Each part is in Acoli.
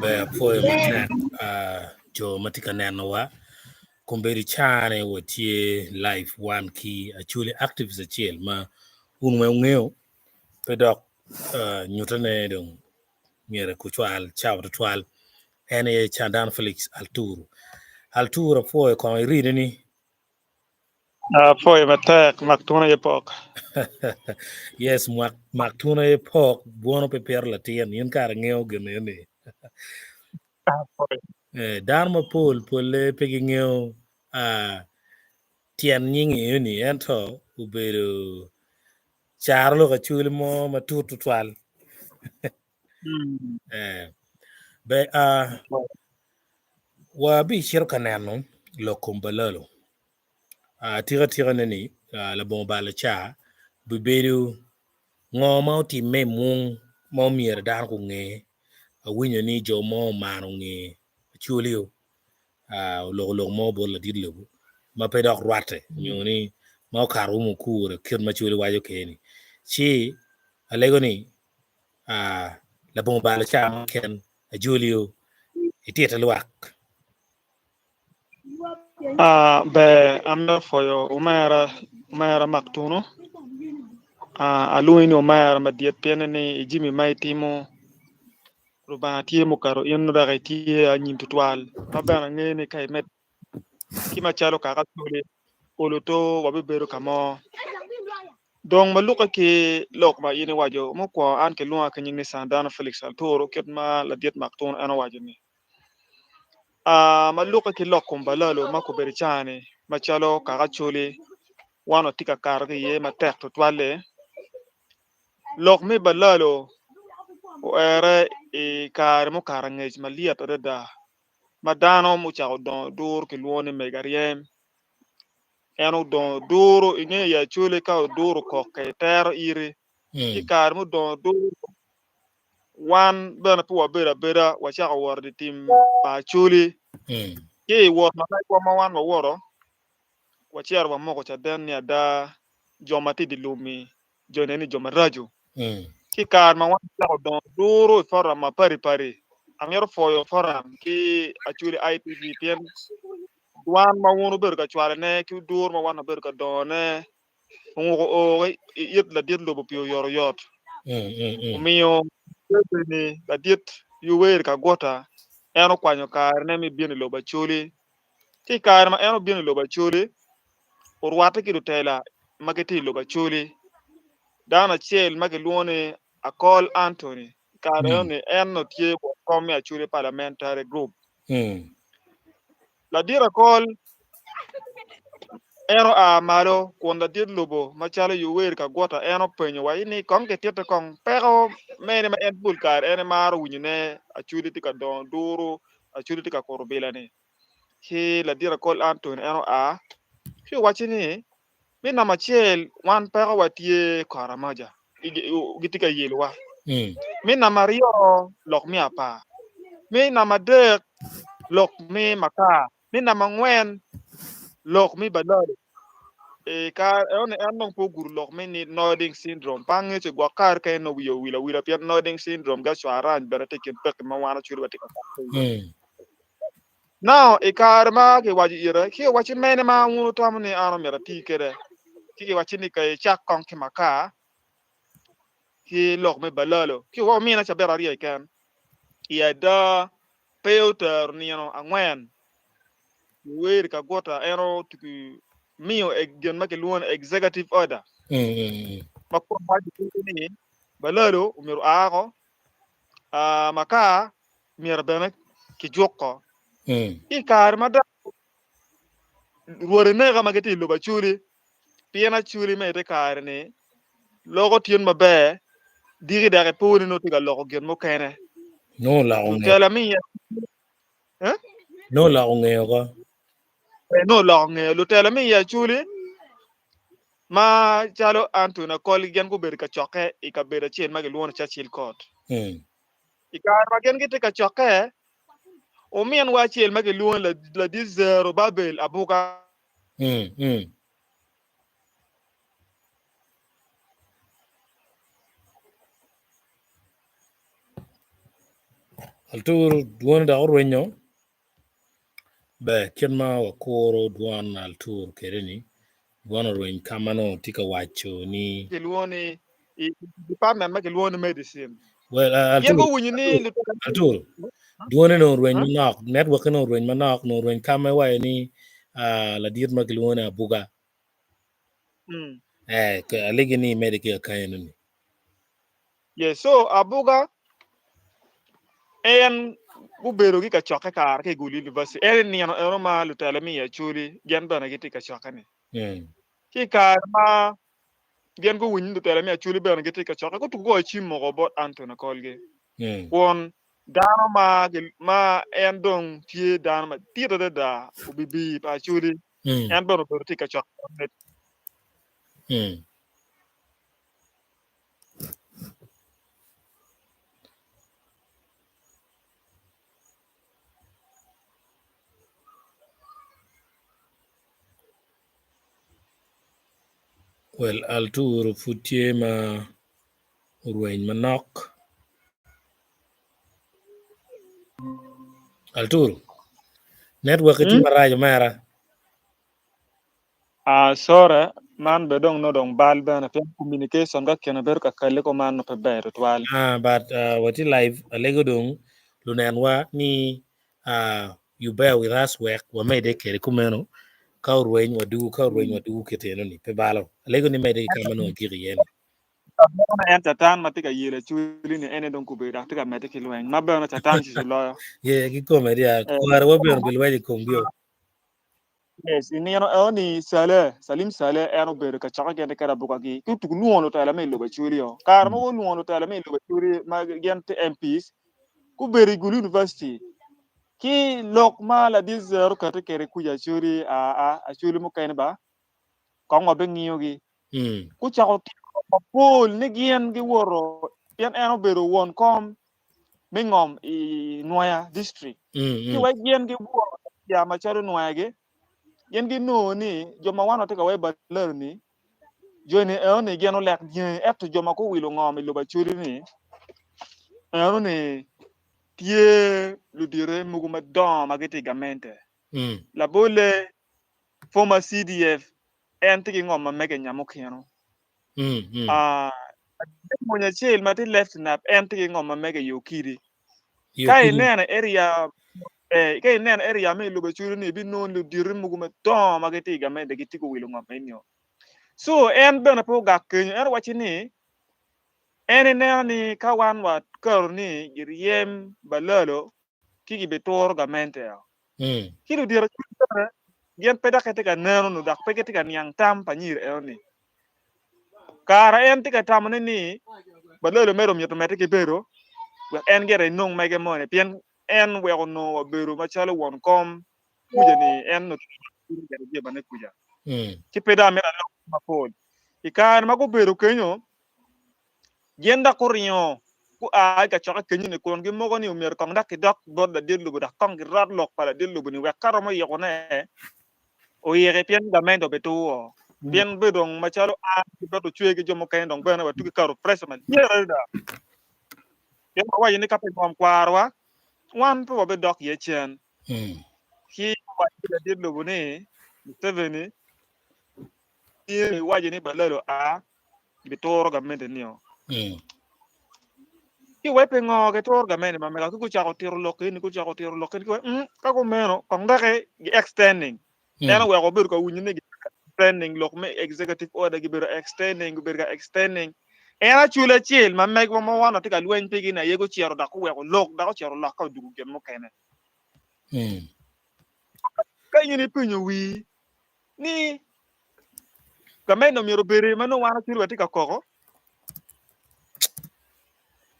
Ber apwoyo matek jo ma tye ka nenowa. Kombeddi caa-ni watye live wan ki Acholi activist acel ma wun weng wungeyo pe dok nyutene dong myero kucwal cawa tutwal en aye Candan Felix Alturu. Alturu apwoyo kong irine ni Apwoyo matek mak tun aye pok. Yes, mak tun aye pok, bwono pe pito latin. In kara ingeyo gin eni. Apwoyo. Eh, dano mapol polle pe gingeyo ah, tyen nying eni ento obedo caro lok acwali mo matut tutwal. Mm. Eh, be ah, Wabicito ka neno lok kom balalo. Atika atikane ni labongo balo ca bibedo ngo ma otimme i mung ma omyero dano gunge. Awinyo ni jo mo omano nge Acholi-o oloko lok mo bot ladit lobo ma pe dok rwatte nyo ni ma okato umo kure kit ma Acholi waco kwede-ni. Ci alego ni labongo balo ca mo keken Ajolio itite lwak. Ah, ber amito pwoyo omera, omera Maktunu. Ah, alwongi ni omera madit pien ni i jami ma itimo Lubanga tye muketo in dok itye anyim tutwal ma bene angeyo ni ka imed ki macalo kaka Acholi olo to wabibedo ka mo. Dong ma lukke ki lok ma in iwaco, mukwongo an kilwonga ki nying ni Sandano Felix Alturu kit ma ladit Maktun en owaco-ni. Ma lukke ki lok kom balalo ma kobedo i caa-ni macalo kaka Acholi wan watye ka kato ki iye matek tutwalle, lok me balalo oere i kare mukato angec malyet adada ma dano mucako dongo duru kilwongo ni mego aryem. En odongo duru i nge i Acholi ka oduro kokke tero iti. Ci kare mudongo duru wan bene pe wabedo abeda wacako wot i tim pa Acholi. Ci i wot ma megwa ma wan wawoto wacito wamoko caden ni ada jo ma tye i dye lum-mi jo ni eni jo maraco. Ci i kare ma wan wacako dongo duru i forum mapadi padi, amito pwoyo forum ki Acholi ITV pien dwan ma wun wubedo ka cwalone ki duru ma wan wabedo ka dongone onguko o i it ladit lobo pi oyotoyot. Omiyo ni ladit Yoweri Kaguta en okwanyo karene me bino i lobo Acholi. Ci i kare ma en obino i lobo Acholi, orwatte ki lutela ma gitye i lobo Acholi. Dano acel ma kilwongo ni Akol Anthony, i kare eno-ni en onongo tye won kom me Acholi Parliamentary Group. Ladit Akol en oa malo kun ladit lobo macalo Yoweri Kaguta en openyo wa ni kong kititte kong peko mene ma en pol kare en emaro winyone Acholi tye ka dongo duru, Acholi tye ka kuto bila-ni. Ci ladit Akol Anthony en oa ci owacce ni, Me namba acel, wan peko wa tye Karamoja, gitye ka yelowa. Me namba aryo, lok me apar. Me namba adek, lok me makar. Me namba angwen, lok me balali. I kare enoni en dong pe ogudo lok me nodding syndrome. Pe angeyo gwok kare ka en nongo wiye owil awila pien nodding syndrome ki acwarany bene tye i kin pekki ma wan Acholi watye ka kato ki iye. Now, i kare ma kiwaco ite, ci owacci mene ma wun wutamo ni an omyero ati kwede? Ci kiwacci ni ka icak kong ki makar ki lok me balalo, ci wamine cabit aryo keken. I ada, pe otero nino angwen. Yoweri Kaguta en otuki miyo gin ma kilwongo ni executive order ma kun waco ni balalo omyero oa oko, makar myero bene kijuko. Ki i kare ma dok rwodi neka ma gitye i lobo Acholi, pien Acholi me i te kare-ni loko tyen maber, diki dok ipo ni nongo tye ka loko gin mukene. Nongo oloko nge. Lutela me i Eh? Nongo oloko nge oko. Eh, nongo oloko nge. Lutela me i Acholi ma calo Anthony Akol gin gubedo ka cokke i kabedo acel ma gilwongo ni Churchill Court. I kare ma gin gitye ka cokke, ominwa acel ma kilwongo ni ladit Zerubabel Abuka. Alturu dwone dok orwenyo. Ber kit ma wakuro dwon Alturu kwede ni, dwon orweny ka ma nongo tye ka waco ni. Kilwongo ni i department ma kilwongo ni medicine. Well, uh, Gin Alturu, guwinyo ni Alturu, lutino Alturu, dwone nongo orweny manok, network-ke nongo orweny manok, nongo orweny ka ma iwaco ni uh, ladit ma kilwongo ni Abuga. Mm. Eh, alegi ni imede ki akanya eno-ni. Yes, so Abuga en gubedo ki kacokke kare ki i Gulu University. En i nino eno ma lutela me i Acholi gin bene gitye i kacokke-ni. Ki i kare ma gin guwinyo ni lutela me Acholi bene gitye i kacokke, gutuko goyo cim moko bot Anthony Akolgi. Kun dano ma, ma en dong tye dano madit adada, obibi pa Acholi, en bene obedo tye i kacokke. Wel alturu pud tye ma orweny manok alturu netwok-ki tye marac omera. Ah sorry man bene dong nongo dong bal bene pien communication ka kine bedo ka kale kuman nongo pe ber tutwal. Ah but uh, watye live alego dong lunenwa ni uh, you bear with us wek wamede kede kumeno ka orweny wadugu ka orweny wadugu kit eno ni pe balo alego ni mede ki ka ma nongo agik iye ni. En catan ma tye ka yelo acwali ni en aye dong kobedo dok tye ka medde ki lweny ma bene catan ci loyo. Ye kikome dia kwaro wa bene bilwenyo i komgi o. Yes, i nino eno ni Saleh, Salim Saleh en obedo ka cokke gin ki Karabukagi ki otugo lwongo lutela me i lobo Acholi o. Kare mogo olwongo lutela me i lobo Acholi ma gin tye MPs gubedo i Gulu University ki lok ma ladit Zero okati kwede kuca Acholi aa Acholi mukene ba kong wabingiyogi. Gucako tito mapol ni gin giwoto pien en obedo won kom me ngom i Nwoya district. Ci wek gin giwor ya macalo Nwoyagi, gin ginongo ni jo ma wan watye ka wai balalo-ni, joni eno-ni gin olek dyangi, ento jo ma guwilo ngom i lobo Acholi-ni eno-ni tye ludite mogo madongo ma gitye i gamente. Labolle, former CDF en tye ki ngom ma mege i Nyamukino. Latin mony acel ma tye left nap en tye ki ngom ma mege i Okidi. Ka ineno area eh, ka ineno area me i lobo Acholi ni ibinongo luditi mogo madongo ma gitye i gamente gitye ka wilo ngom eni. So en bene pe ogak kenyo, en owaci ni en eneno ni ka wan waketo ni giryem balalo ci gibituro gamente. Ki ludito Acholi bene gin pe dok gitye ka neno nyo dok pe gitye ka niang tam pa nyiri eno-ni. Kara en tye ka tamone ni balalo mere omyero omedde ki bedo wek en gire enong mege moni pien en weko onongo wabedo macalo won kom kuca ni en onongo tye ka jebane kuca. Ci pe dong amito alok mapol. I kare ma gubedo kenyo, Gin dok guringo gua i kacokke kenyo-ni kun gimoko ni omyero kong dok gidok bot ladit lobo dok kong girot lok pa ladit lobo-ni wek ka romo yikone oyiki pien gamente obituro. Pien bedo dong macalo an ki bot ocwe ki jo mukene dong bene watugi kato pressure malyet adada. Pien wawaco ni ka pe ngom kwarowa, wan pe wabidok iye cen. Ci owaco ki ladit lobo ni, Museveni, in iwaco ni balalo a gituro gamente nio. Ci wek pingo gituro gamente ma mega ki gucako tito lok eni gucako tito lok eni ki wek mm, ka kumeno kong doki gi extending. En oweko wabedo ka winyo ni gi extending lok me executive order gibedo extending gubedo ka extending. En acwali acel ma megwa ma wan watye ka lweny pigi ni aye gucito dok guweko lok dok ocito olokke odwogo gin mukene. Ka in ipenyo wii ni gamente omyero obedi ma nongo wan acwali watye ka koko.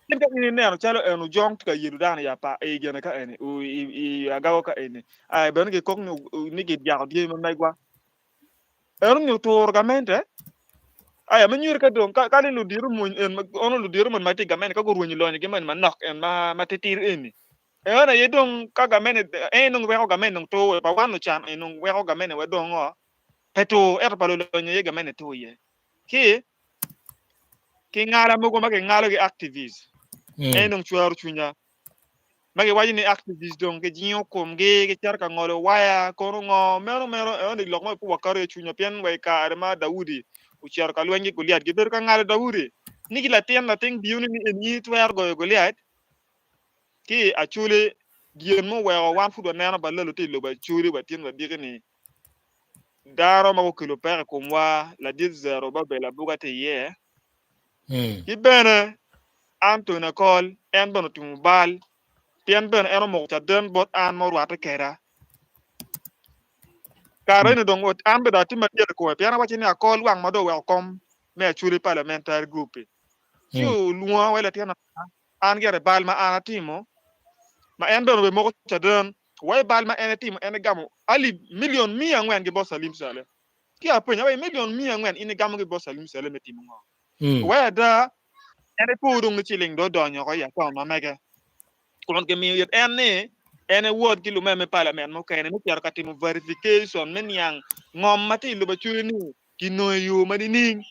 In ka in ineno calo en ojong tye ka yelo dano i apa i gine ka eni i agago ka eni ai bene gikok ni ni gidyako dyangi ma megwa eno ni oturo gamente aya me nyuto ka dong ka ni ludito mony en ono ludito mony ma tye i gamente ka gurwenyo lonyogi moni manok en ma titidi eni En aye dong ka gamene en dong weko gamene dong tur pa wan lucan en dong weko gamene wa dong ngo pe tur ento pa lulonyo aye gamene tur iye ki ki ngala mogo ma kingalo ki activist en dong cwero cwinya. Ma giwaco ni activists dong gijingo komgi gicito ka ngolo waya kono ngo meno meno eno ni lok ma pe wakato iye cwinywa pien wa i kare ma Daudi ocito ka lweny ki Goliath gibedo ka ngalo Daudi ni ki latin latin bino ni en in itwero goyo Goliath ki Acholi gin muweko wan pud waneno balalo tye i lobo Acholi wa tin wadiki ni dano ma gukelo peko i komwa ladit Zerubabel Abuga tye iye ki bene Anthony Akol en bene otimo bal pien bene en omoko caden bot an ma orwatte keda. Kare eni dong an bene atye malyet i kome pien awaco ni Akol wang ma dong oweko kom me Acholi Parliamentary Group-pi ci olwonga wai latin an gire bal ma an atimo ma en bene obimoko caden wai bal ma en etimo en egamo alip milion 400 ki bot Salim Saleh. Ki apenyo wai milion 400 in igamo ki bot Salim Saleh me timo ngo? Wai ada en pe odong ni ciling dong odonyo oko i akaunt ma mege. Kun kimiyo it en ni en ewot ki lumem me palament mukene me cito ka timo verification me niang ngom ma tye i lobo Acholi ni kinongo i yo ma nining.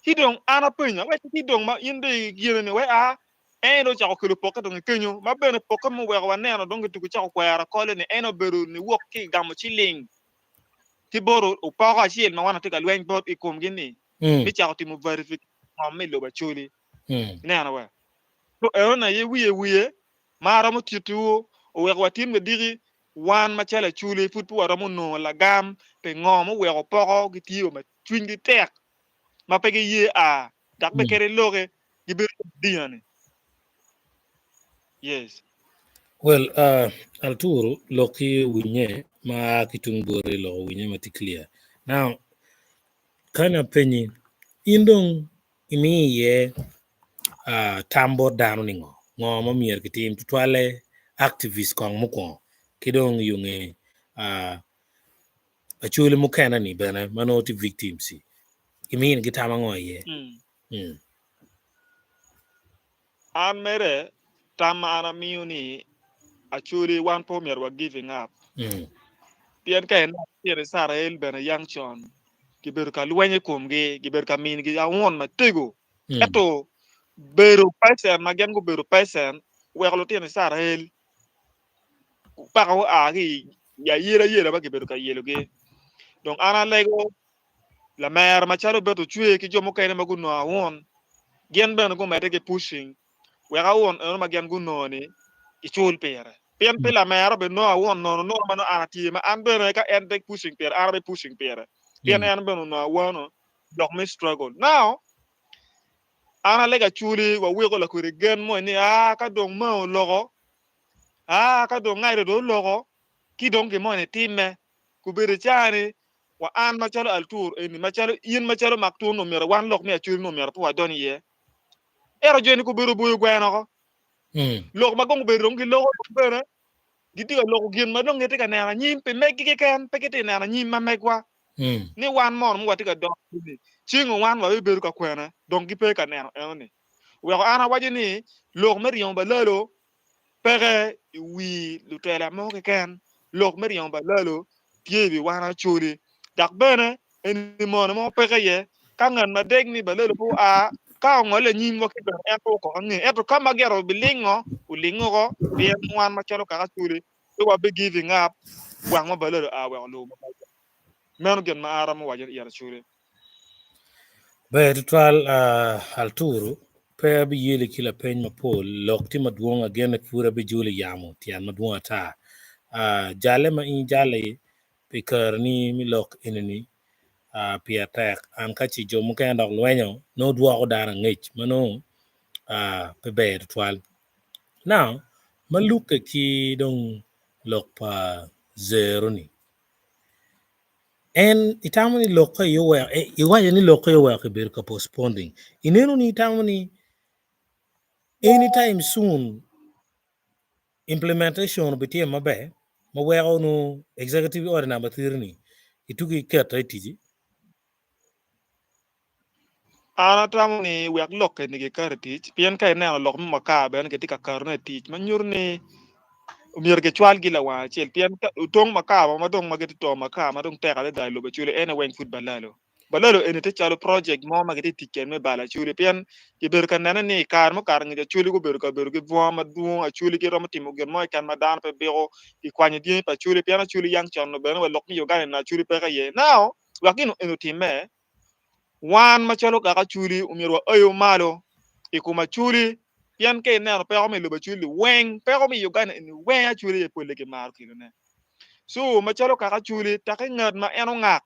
Ci dong an apenyo awacci ci dong ma in dong igene ni wai a en dong ocako kelo pokke dong i kenyo ma bene pokke muweko waneno dong kituko cako kwero akole ni en obedo niwok ki i gamo ciling ki bot opoko acel ma wan watye ka lweny bot i komgi ni me cako timo verification ngom me lobo Acholi. Ineno wa? So eno aye wiye wiye ma aromo tittiwu oweko watin wadiki wan macalo Acholi pud pe waromo nongo lagam pi ngo muweko opoko gitye ma cwinygi tek ma pe giye a dok bene kadi loki gibedo calo dina-ni. Yes. Well, Arturo, lok-ki owinye ma a ki tung boti lok owinye ma tye clear. Now, kany apenyi, in dong imiyo iye tam bot dano ni ngo? Ngo ma myero kitim? Tutwalle activist kong mukwongo ki dong yo nge Acholi mukene-ni bene ma nongo tye victims-ci, iminigi tam ango iye? An mere tam ma an amiyo ni Acholi wan pe omyero wa giving up. Pien ka ineno litino Icrael bene yang con gibedo ka lweny i komgi, gibedo ka minigi aun matego. Ento bedo patient ma gin gubedo patient weko lutino Icrael paka gua ki i ayelayela ma kibedo ka yelogi. Dong an alego lamera macalo Beto Cwe ki jo mukene ma gunongo aun, gin bene gumedde ki pushing wek aun eno ma gin gunongo-ni kicul pire. Pien pi lamera bene nongo aun nono nono ma nongo an atye ma an bene ka en pe pushing pire an abe pushing pire. Pien en bene onongo awano lok me struggle. Now, an alega aculi waweko lakwede gen mo ni aa ka dong ma oloko aa ka dong ngaido dong oloko ki dong gin moni timme kubedo cani wa an macalo Altur eni macalo in macalo Maktun omyero wan lok me acoli ni omyero pe wadony iye ento joni kubedo boyo gweno oko lok ma kong obedo dong giloko dong bene gitye ka loko gin ma dong gitye ka neno anyim pi meggi keken pe gitye ka neno anyim ma megwa ni wan mono ma watye ka dongo ni ceng wan wabibedo ka kwene dong gipe ka neno eno ni weko an awaco ni lok me ryemo balalo peke i wi lutela mo keken lok me ryemo balalo tye i wi wan Acholi dok bene eni mono mo peke iye ka ngat ma deg ni balalo pe oa ka ongole nyimwa ki bene en pe okok ange ento ka ma gire obilingo olingo oko pien wan macalo kaka Acholi pe wabi giving up wang ma balalo oa wek olubo ma mege. Meno gin ma aromo waco i Acholi. Ber tutwal Arturo, pe abiyeli ki lapeny mapol, lok tye madwong agene pud abijolo i yamo tyen madwong ata. Jalle ma in ijale pi keroni me lok enini pire tek an ka ce jo mukene dok lwenyo nongo dwoko dano angec ma nongo pe ber tutwal. Now ma lukke ki dong lok pa Zero-ni, En itamo ni lok ka iye iwaco ni lok ka iye oweko kibedo ka postponing ineno ni itamo ni anytime soon implementation obitime maber ma weko nongo executive order number three ni ituko iketo i tic-ci? An atamo ni wek lok eni giket i tic pien ka ineno lok me makar bene kitye ka ketone i tic ma nyuto ni myero gicwalgi lawang acel pien otong makar mo ma dong ma gitye ka to makar ma dong tek adada i lobo Acholi en aye weng pud balalo. Balalo eni tye calo project mo ma gitye tic kwede me balo Acholi pien kibedo ka nene ni i kare mukato angec Acholi gubedo ka bedo ki bunga madwong, Acholi giromo timo gin mo keken ma dano pe biko, kikwanyo dyangi pa Acholi pien Acholi yang con bene wa lok me Uganda ni Acholi peke iye. Now wek gin eni otimme, wan macalo kaka Acholi omyero waoyo malo i kom Acholi pien ka ineno peko me lobo Acholi weng, peko me Uganda eni weng Acholi aye pole gimaro kelone. So macalo kaka Acholi take ngat ma en ongak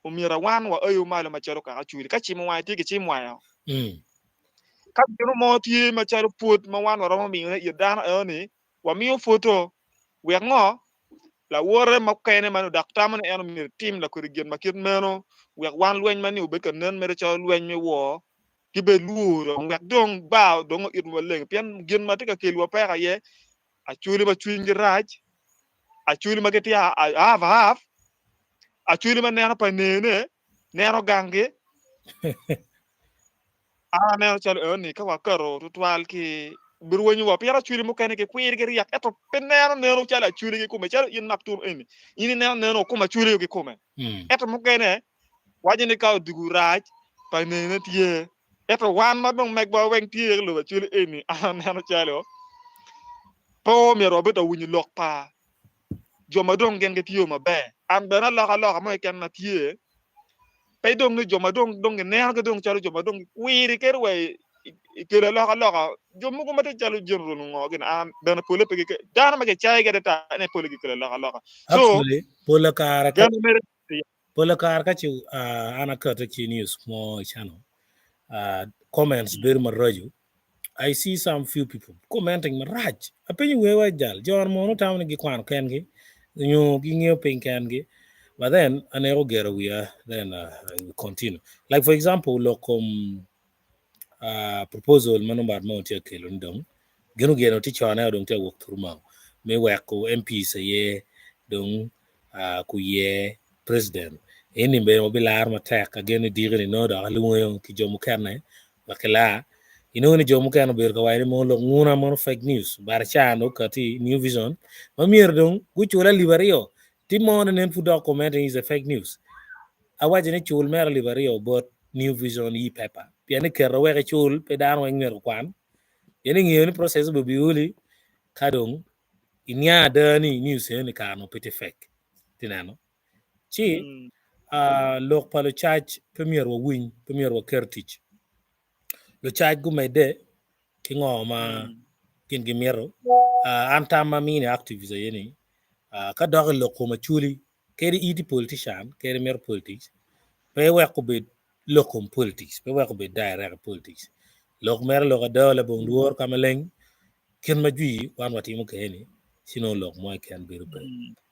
omyero wan waoyo malo macalo kaka Acholi. Ka cimo wange tye kicim wange. Ka gino mo tye macalo pwod ma wan waromo miyone it dano eno-ni, wamiyo pwoto wek ngo? Lawote mukene ma nongo dok tamo ni en omyero etim lakodi gin ma kit meno wek wan lweny ma ni obed ka nen mere calo lweny me wor gibed lwor dong wek dong bar odong itwa maleng pien gin ma tye ka keliwa peko aye Acholi ma cwinygi rac, acholi ma gitye half half, acholi ma neno pa nene, neno ganggi. An aneno calo enoni ka waketo tutwal ki birwenyowa pien acholi mukene gikwirgi ryek ento pe neno neno calo acholi kikome calo in Maktum eni in ineno neno kom acholi kikome ento mukene waco ni ka odwogo rac pa nene tye Ento wan ma dong megwa weng tye i lobo acel eni, an aneno calo pe omyero wabed ka winyo lok pa jo ma dong gin gitiyo maber. An bene alokaloka mo keken ma tye, pe dong ni jo ma dong dong ginenogi dong calo jo ma dong gikwiri kadi wa i kelo alokaloka. Jo mogo ma tye calo General ngo gini, an bene pole pe gikelo, dano ma gicayogi adada ene pole gikelo alokaloka. So, Actually, pol kare ka gen mere Pol kare ka ce an aketo ki news mo i channel, comments bedo maraco. I see some few people commenting marac. Apenyo wiya wa jal, jo mono tamo ni gikwano kengi nyo gingiyo piny kengi. But then aneko gero wiya then I will continue. Like for example, lok kom proposal ma nongo bat mo tye ka kelo ni dong gin ogeno tye cone dong tye ka wok through mau me weko MPs aye dong kuye president eni bene wabilaro matek agen ni diki ni nongo dok alwongo ki jo mukene wek kilar inongo ni jo mukene obedo ka waco ni mono lok nguna mono fake news but ca nongo okati new vision ma myero dong gucul alip aryo ti mono nen pud dok commenting is a fake news awaco ni cul mere alip aryo bot new vision e paper pien ni keto wek icul pe dano weng myero okwan pien ingeyo ni process obibiuli ka dong Iniang ada ni news eni kare nongo pe tye fake. Ti neno? Ci lok pa lucac pe myero wawiny, pe myero waket i tic. Lucac gumedde ki ngo ma gin gimito. An tam ma amini activist aye ni ka dok i lok kom acholi kadi in itye politician kadi imito politics pe iwek obed lok kom politics, pe iwek obed direct i politics. Lok mere lok ada labongo lworo ka maleng Kit ma jwi wan watimo kwede-ni, ci nongo lok mo keken bedo pe.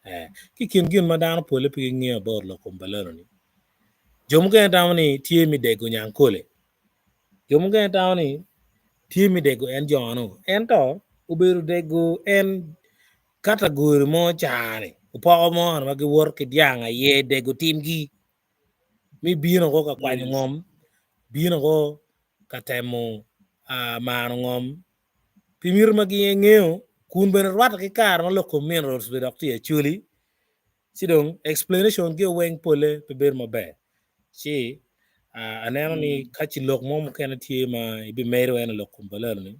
Eh, ki i kin gin ma dano pole pe gingeyo about lok kom balalo-ni, jo mukene tamo ni tye me dego nyangkole, jo mukene tamo ni tye me dego en jono, ento obedo dego en katagori mo ca-ni, opoko mo ma giwoto ki dyang aye dego timgi. Mi bino ko ka kwanyo ngom, bino ko ka temo mano ngom pi miti ma gin ngeyo kun bene rwatte ki kare ma lok kom minerals bene dok tye i acholi ci dong explanation gi weng pole pe bedo maber ci aneno ni ka ci lok mo mukene tye ma ibimedo en i lok kom balalo ni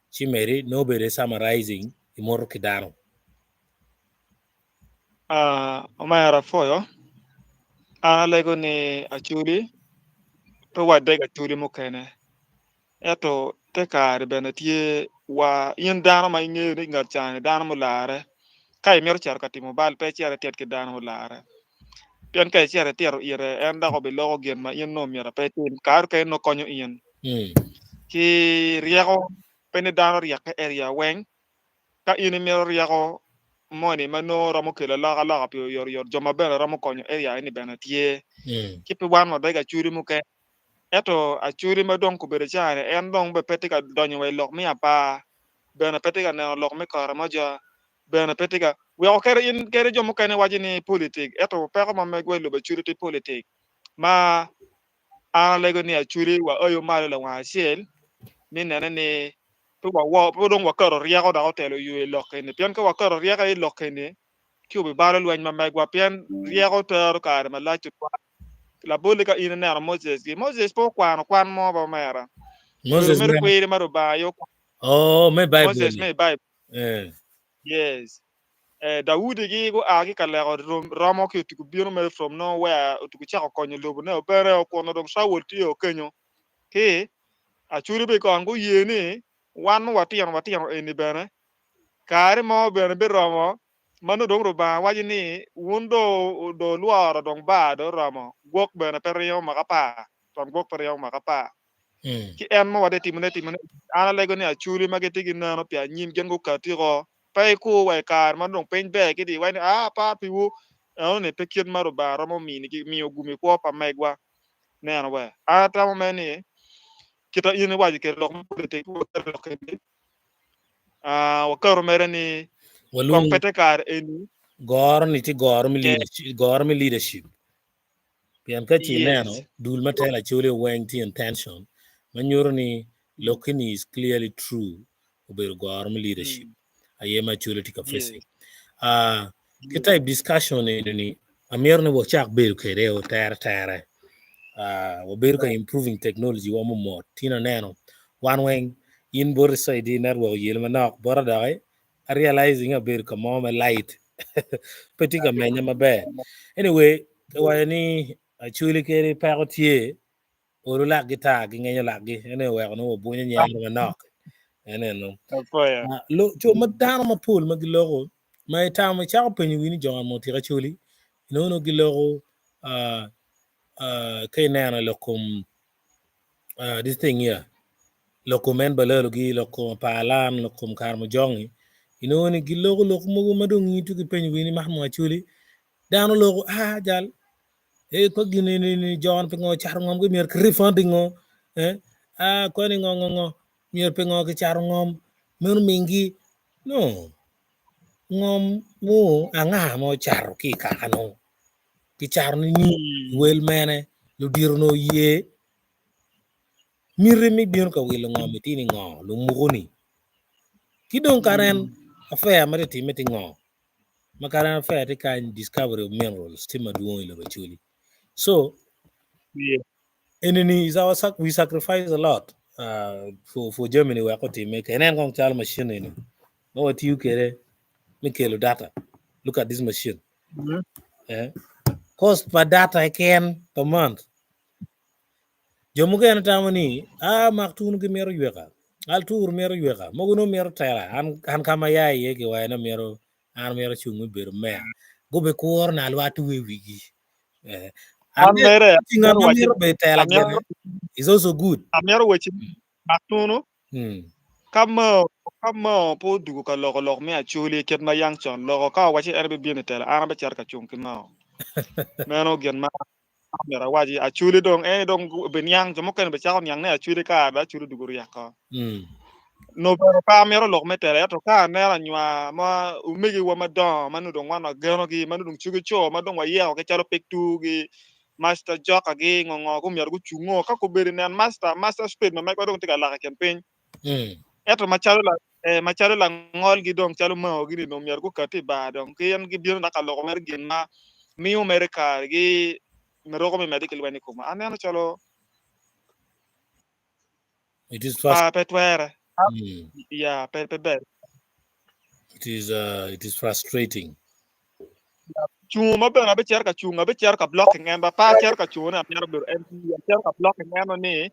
ci medi nongo obedo summarizing imoto ki dano. Omera apwoyo, an alego ni acholi pe wadeg acholi mukene ento te kare bene tye wa in dano ma ingeyo ni ngat ca-ni dano mulare ka imito cito ka timo bal pe icit itit ki dano mulare pien ka icito itito ite en dok obiloko gin ma in nongo myero pe itim kare mukene nongo konyo in ki ryeko pe ni dano ryek ki area weng. Ka in imito ryeko moni ma nongo romo kelo alokaloka pi oyotoyot, jo ma bene romo konyo area eni bene tye. Ci pe wan wadego acholi mukene. Ento acholi ma dong kobedo ca-ni en dong bene pe tye ka donyo wa i lok me apar, bene pe tye ka neno lok me Karamoja, bene pe tye ka weko kadi in kadi jo mukene waco ni politik ento peko ma megwa i lobo acholi tye politik ma an alego ni acholi waoyo malo lawang acel me nene ni Pe wawor, pe dong waketo ryeko dok otelo yo i lok eni, pien ka waketo ryeko i lok eni, ci obibalo lweny ma megwa, pien ryeko tero kare malac tutwal. Labolle ka in ineno Moses gi, Moses pe okwano kwan mo ba omera. Obedo Moses mere mene? kwiri ma Rubanga aye okwano. Oh, me Baibul Moses ni. me i Baibul. Eh. Yes. Eh, Daudi gi gua ki ka leko romo ki otugo bino mere from nowhere, otugo cako konyo lobo ne bene okuno dong Saul tye okenyo. Ki Acholi be kong guye ni wan ma watino watino eni bene kare mo bene biromo ma nongo dong Rubanga waco ni wun do do lworo dong bar do romo gwok bene pe ringo maka par twon gwok pe ringo maka par Mm. ki en mo wade timone timone an alego ni Acholi ma gitye ki neno pi anyim gin gukati ko pe ikur wa i kare ma dong piny ber ki di iwaco ni aa apar piwu enoni pe kit ma Rubanga romo mini miyo gum i kwo pa megwa neno we an atamo mere ni kita in iwaco kede lok me politik waketo lok eni ah, waketo mere ni kong Walwongo pe te kare eni goro ni tye goro me eh, leadership, goro me leadership. Pien ka ci ineno yes dul ma telo Acholi weng tye in tension ma nyuto ni lokini is clearly true obedo goro me leadership mm, aye ma Acholi tye ka facing. yes Ki yes type discussion eni ni amito ni wacak bedo kwede o tere tere. Wabedo ka improving technology wa momot tin aneno wan weng in boti side network oyelo manok bota doki a realizing abedo ka mo me light pe tye ka menya maber. Anyway, kiwaco ni Acholi kadi peko tye olo lakgi tar gingenyo lakgi ene oweko ni wabwonyo nyero manok eneno. Apoya. Lo, jo ma dano mapol ma giloko ma itamo icako penyo wi ni jo mo tika Acholi inongo nongo giloko ka ineno lok kom this thing here lok kom en balalogi lok kom apalan lok kom karamojongi inongo ni giloko lok mogo ma dong in tuki penyo wi ni man mo Acholi dano loko ah jal eh ko gini ni ni jon pingo cato ngom gi myero ki refunding ngo eh ah koni ngo ngo ngo myero pingo ki cato ngom meno mingi no ngom mu anga ma ocato ki i kaka no ki cato ni ni wel mene ludito no ye miti mi bino ka wilo ngom itye ni ngo lumuku ni ki dong karen affair ma tye time tye ngo ma current affair tye kany discovery of minerals tye madwong i lobo Acholi so Yeah. enini is our sac we sacrifice a lot for Germany wek otime ka inen kong calo machine eni ma watiyo kwede me kelo data look at this machine Mhm. Cost pa data keken per month Jo mukene tamo ni, 'A, mak tunu gimito yweka, altur mito yweka, mogo nongo mito tela, an, an ka ma aya iye giwaco ni myero an myero acung me bedo meya. Gubikuro na alwa tuwe i wigi. Eh, An and then, mere ngat amito ma wacci mito bedo tela amito gire is also good. amito wacci mak tunu ka mo ka mo pe odugo ka loko lok me Acholi kit ma yang con loko ka owacci en ebibino i tela an abecito ka cung ki Mao. Meno gin ma Myero awaci Acholi dong en dong obiniang jo mukene bicako niang ni Acholi kare dong Acholi odugo ryeko. Nongo bene pe amito lok me tela ento ka aneno anywar ma omegiwa madongo ma nongo dong wan wagenogi ma nongo dong cogi co ma dong wayekogi calo pig tugi master jokagi ngo ngo gu myero gucungo ka kobedo nen master master spade ma megwa dong tye ka lak i kin piny ento macalo la macalo langolgi dong calo maogi ni dong myero gukati i bar dong gin gibino dok ka loko mere gin ma miyo mere kare gi meroko me medde ki lweny i koma. Aneno calo It is trust. pa pe twere. Ya pe pe ber. It is it is frustrating. Cungo ma bene abicito ka cungo abicito ka blocking en ba pa acito ka cungo ni amito bedo MP acito ka blocking eno ni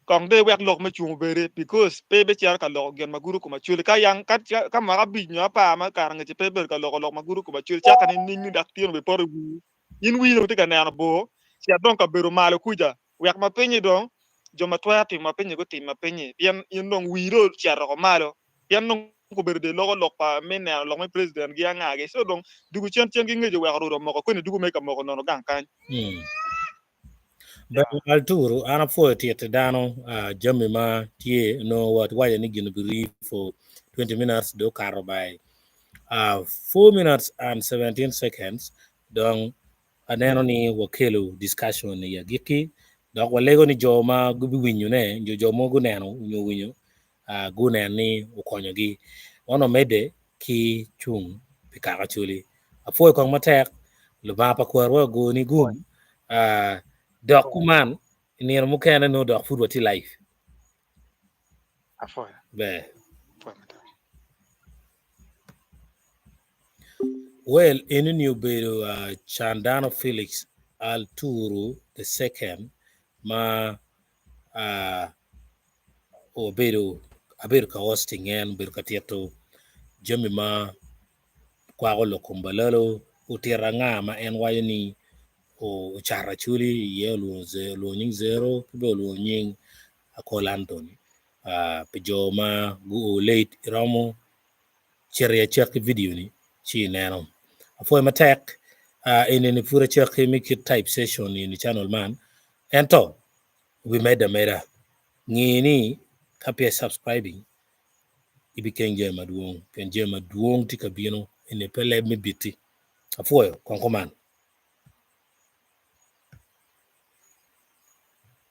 Kong dong iwek lok me cung obedi, because pe ibicito ka loko gin ma gudo kom Acholi. Ka yang, ka, ka mwaka abic nyo apar ma kare angec pe ibedo ka loko lok ma gudo kom Acholi, caka nining ni dok tyen obipoto i wii? In wii dong tye ka neno bor, cet dong kabedo malo kuca, wek ma pinyi dong, jo ma twero timo ma pinyi gutim ma pinyi, pien in dong wii dong ocito oko malo, pien dong kobedo dong iloko lok pa me neno lok me president gi anga gi, so dong dugu cen cen ki ngec oweko rwot omoko koni dugu me ka moko nono gang kany. Ber Alturu, an apwoyo tito dano jami ma tye onongo wawaco ni gin obiri for 20 minutes dong okato by 4 minutes and 17 seconds dong aneno ni wakelo discussion i agikki dok walego ni jo ma gubiwinyone nyo jo ma guneno nyo owinyo gunen ni okonyogi. Wan wamedde ki cung pi kaka Acholi. Apwoyo kong matek, Lubanga pa kwarwa ogoni gum. Uh, dok kuman i nino mukene nongo dok pud watye live. Apwoyo. Ber. Apwoyo matek. Well, enini obedo uh, Candano Felix Alturu the second ma uh, obedo abedo ka hosting en obedo ka tito jami ma kwako lok kom balalo otito anga ma en waco ni ocato Acholi iye olwongo nying Zero ki bene olwongo nying Akol Anthony pi jo ma guo late iromo cito i acakki vidio ni ci ineno. Apwoyo matek eni ni pud acakki me kit type session ni channel man ento obimedde ameda ngi ni ka peya i subscribing ibikeng jami madwong pien jami madwong tye ka bino eni pe leb me biti. Apwoyo kong kuman.